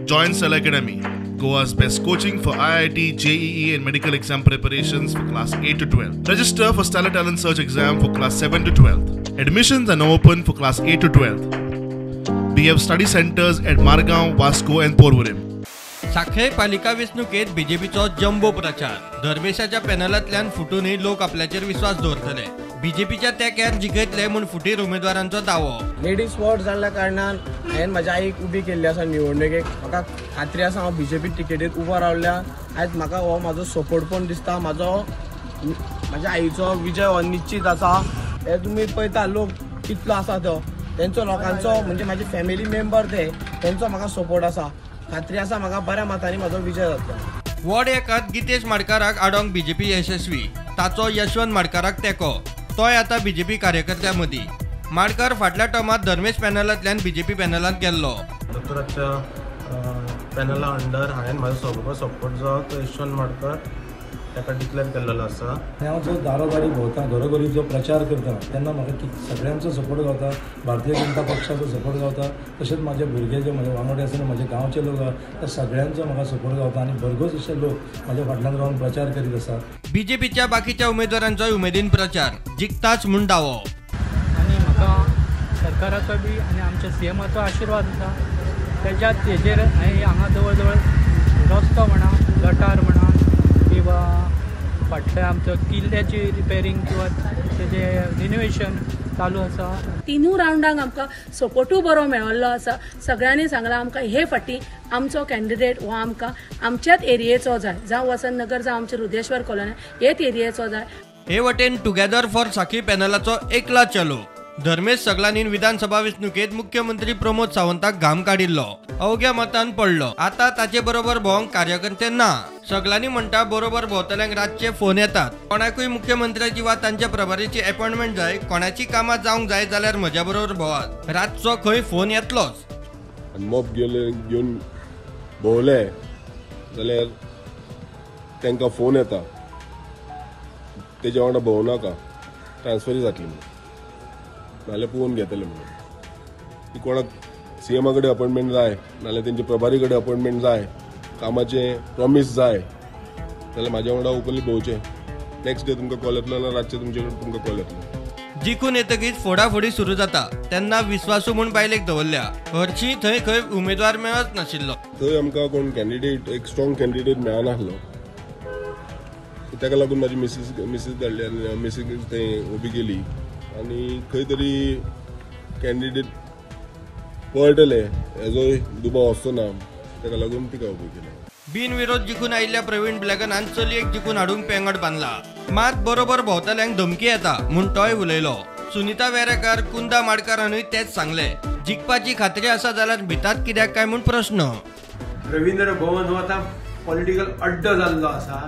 Join Stellar Academy, Goa's best coaching for IIT, JEE and medical exam preparations for class 8 to 12. Register for Stellar Talent Search exam for class 7 to 12. Admissions are now open for class 8 to 12. We have study centers at Margao, Vasco and Porvorim. Sanquelim पालिका वेंचणुकेत बीजेपीचो जम्बो प्रचार. धर्मेशाच्या पॅनलांतल्यान फुटूनय लोक आपल्याचेर विस्वास दवरतले. बीजेपीच्या तेंक्यार जिखयतले म्हूण फुटीर उमेदवारांचो दावो. Ladies ward जाल्ल्या कारणान हांवें म्हज्या आईक उबी केल्ली आसा निवडणुकेक. म्हाका खात्री आसा हांव बीजेपी टिकेटीर उबो रावल्या. आयज म्हाका हो म्हाजो सपोर्ट पण दिसता. म्हाजो म्हाज्या आईचो विजय हो निश्चीत आसा. हे तुमी पळयता लोक कितलो आसा तो तेंचो लोकांचो म्हणजे म्हाजे फॅमिली मेंबर ते तेंचो म्हाका सपोर्ट आसा. खात्री आसा म्हाका बऱ्या मतांनी म्हाजो विजय जातलो. वॉर्ड एकात गितेश माडकाराक आडोवंक बीजेपी यशस्वी. ताचो यशवंत माडकाराक तेंको. तोय आतां बीजेपी कार्यकर्त्यां मदीं. माडकार फाटल्या टर्मांत धर्मेश पॅनलांतल्यान बीजेपी पॅनलांत गेल्लो. दोतोराच्या पॅनला अंडर हांवें म्हाजो सगळो सपोर्ट जो तो यशवंत माडकर ताका डिक्लेर केल्लो आसा. हांव जो दारोदारी भोंवता, घरोघरी जो प्रचार करता तेन्ना म्हाका सगळ्यांचो सपोर्ट गावता. भारतीय जनता पक्षाचो सपोर्ट गावता. तशेंच म्हाजे भुरगे जे म्हजे वांगडी आसा, म्हजे गांवचे लोक आसा, त्या सगळ्यांचो म्हाका सपोर्ट गावता आनी भरघोस अशे लोक म्हाज्या फाटल्यान रावन प्रचार करीत आसा. बीजेपीच्या बाकीच्या उमेदवारांचोय उमेदीन प्रचार. जिखताच म्हूण दावो. आनी म्हाका सरकाराचो बी आनी आमच्या सीएमाचो आशिर्वाद आसा. तेज्या तेजेर हांवें हांगा जवळ जवळ रस्तो म्हणा, गटार म्हणा किंवा फाटल्या आमचो किल्ल्याची रिपेरींग किंवा तेजे रिनोवेशन चालू आसा. तिनूय रावंडांक आमकां सपोर्टूय बरो मेळिल्लो आसा. सगळ्यांनी सांगलां आमकां हे फाटी आमचो कॅन्डिडेट हो आमकां आमच्याच एरियेचो जाय, जावं वसंत नगर जावं आमचे रुदेश्वर कॉलनी हेच एरियेचो जाय. हे वटेन टुगेदर फॉर साखळी पॅनलाचो एकला चलो. धर्मेश सगलांनी विधानसभा वेंचणुकेत मुख्यमंत्री प्रमोद सावंताक घाम काडिल्लो. अवघ्या मतान पडलो. आतां ताचे बरोबर भोवंक कार्यकर्ते ना. सगलांनी म्हणटा बरोबर भोंवतल्यांक रातचे फोन येतात. कोणाकूय मुख्यमंत्र्याची वा तांच्या प्रभारीची अपॉइंटमेंट जाय, कोणाची कामां जावंक जाय जाल्यार म्हज्या बरोबर भोवात. रातचो खंय फोन येतलोच. आनी मोप घेवन भोंवले जाल्यार तांकां फोन येता, तेज्या वांगडा भोंवनाका, ट्रान्सफरी जातली म्हणून, नाल्यार पळोवन घेतले म्हणून. ती कोणाक सीएमा कडेन अपॉइंटमेंट जाय, नाल्यार तेंचे प्रभारी कडेन अपॉइंटमेंट जाय, कामाचें प्रॉमीस जाय जाल्यार म्हाज्या वांगडा ओपनली भोंवचें. नेक्स्ट डे तुमकां कॉल येतलो ना रातचें तुमचे कडेन तुमकां कॉल येतलो. जिखून येतकीच फोडाफोडी सुरू जाता तेन्ना विस्वासू म्हूण बायलेक दवरल्या. हरशीं थंय खंय उमेदवार मेळच नाशिल्लो. थंय आमकां कोण कॅन्डिडेट, एक स्ट्रॉंग कॅन्डिडेट मेळनासलो. ताका लागून म्हाजी मिसीस धाडली आनी मिसीस थंय उबी केली आनी खंय तरी कॅन्डिडेट पळटले हेजोय दुबाव आसचो ना, ताका लागून तिका उबी केली. बिनविरोध जिखून आयिल्ल्या प्रवीण ब्लॅगनान चलयेक जिखून हाडूंक पेंगट बांदला. मात बरोबर भोंवतल्यांक धमकी येता म्हूण तोय उलयलो. सुनिता वेरेकार, कुंदा माडकारानूय तेच सांगले. जिखपाची खात्री आसा जाल्यार भितात कित्याक काय म्हूण प्रश्न. रवींद्र भवन हो आतां पॉलिटिकल अड्डो जाल्लो आसा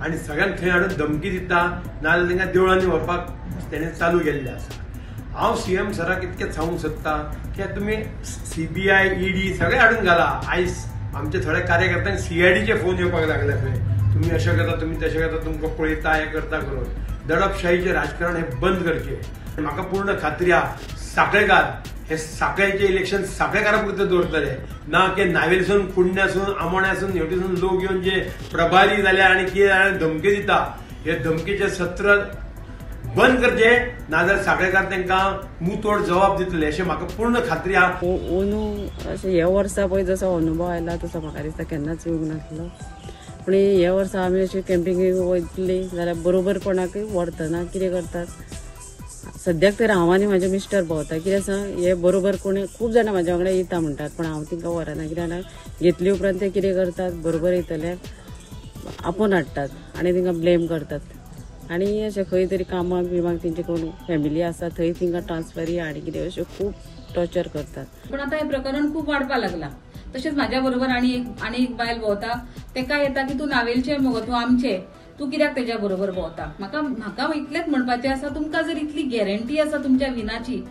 आनी सगळ्यांक थंय हाडून धमकी दिता, नाजाल्यार तांकां देवळांनी व्हरपाक तेणें चालू केल्लें आसा. हांव सीएम सराक इतकें सांगूंक सोदता की तुमी सीबीआय, ईडी सगळें हाडून घाला. आयज आमच्या थोड्या कार्यकर्त्यांक सीआयडीचे फोन येवपाक लागले खंय, तुमी अशें करता, तुमी तशें करता, तुमकां पळयता, हें करता करून. दडपशाहीचें राजकारण हें बंद करचें. म्हाका पूर्ण खात्री आसा साखळेकार हे साखळेचें इलेक्शन साखळेकारा पुरतें दवरतले, ना की नावेलसून, कुडण्यासून, आमोण्यासून, हेवटेसून लोक येवन जे प्रभारी जाले आनी कितें जाल्यार धमकी दिता, हे धमकीचें सत्र बंद करचे, नाजाल्यार साखळेकार तांकां मुतोड जबाब दितले अशें म्हाका पूर्ण खात्री आसा. अंदू अशें ह्या वर्सा पळय जसो अनुभव आयला तसो म्हाका दिसता केन्नाच येवंक नासलो. पूण ह्या वर्सा आमी अशी कॅम्पिंगेक वयतली जाल्यार बरोबर कोणाकूय व्हरतना कितें करतात, सद्याक तर हांव आनी म्हाजे मिस्टर भोंवता. कितें आसा हे बरोबर कोणी खूब जाणां म्हाज्या वांगडा येता म्हणटात, पूण हांव तांकां व्हरना. कित्याक घेतले उपरांत ते कितें करतात, बरोबर येतल्याक आपोवन हाडटात आनी तांकां ब्लेम करतात. आनी अशें खंय तरी कामाक बिमाक तेंचे कोण फॅमिली आसा थंय तांकां ट्रान्सफरी आनी कितें अशें खूब टॉर्चर करतात. पूण आतां हें प्रकरण खूब वाडपाक लागलां. तशेंच म्हाज्या बरोबर आनी एक बायल भोंवता, तेका येता की तूं नावेलचें मगो, तूं आमचें, तूं कित्याक तेज्या बरोबर भोंवता. म्हाका इतलेंच म्हणपाचें आसा, तुमकां जर इतली गॅरंटी आसा तुमच्या विनाची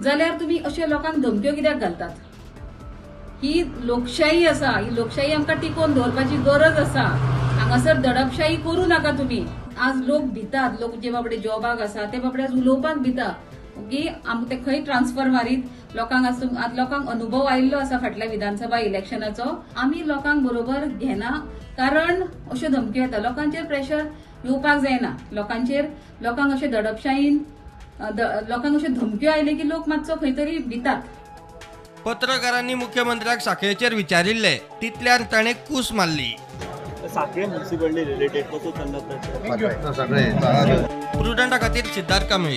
जाल्यार तुमी अशे लोकांक धमक्यो कित्याक घालतात. ही लोकशाही आसा, ही लोकशाही आमकां टिकोवन दवरपाची गरज आसा. हांगासर दडपशाही करूं नाका तुमी. आज लोक भितात, लोक जे बाबडे जॉबाक आसा ते बाबडे आज उलोवपाक भिता. की आम ते खंय ट्रान्सफर मारीत लोकांक आसूं, लोकांक अनुभव आयिल्लो आसा फाटल्या विधानसभा इलेक्शनाचो. आमी लोकांक बरोबर घेना कारण अश्यो धमक्यो येता, लोकांचेर प्रेशर येवपाक जायना, लोकांचेर लोकांक अशें दडपशाहीन लोकांक अश्यो धमक्यो आयल्यो की लोक मातसो खंय तरी भितात. पत्रकारांनी मुख्यमंत्र्याक साखळेचेर विचारिल्ले तितल्यार ताणें कूस मारली. साखळे म्युनिसिपालिटी रिलेटेड कसो चल्ला? प्रुडंटा खातीर सिद्धार्थ कांबळी.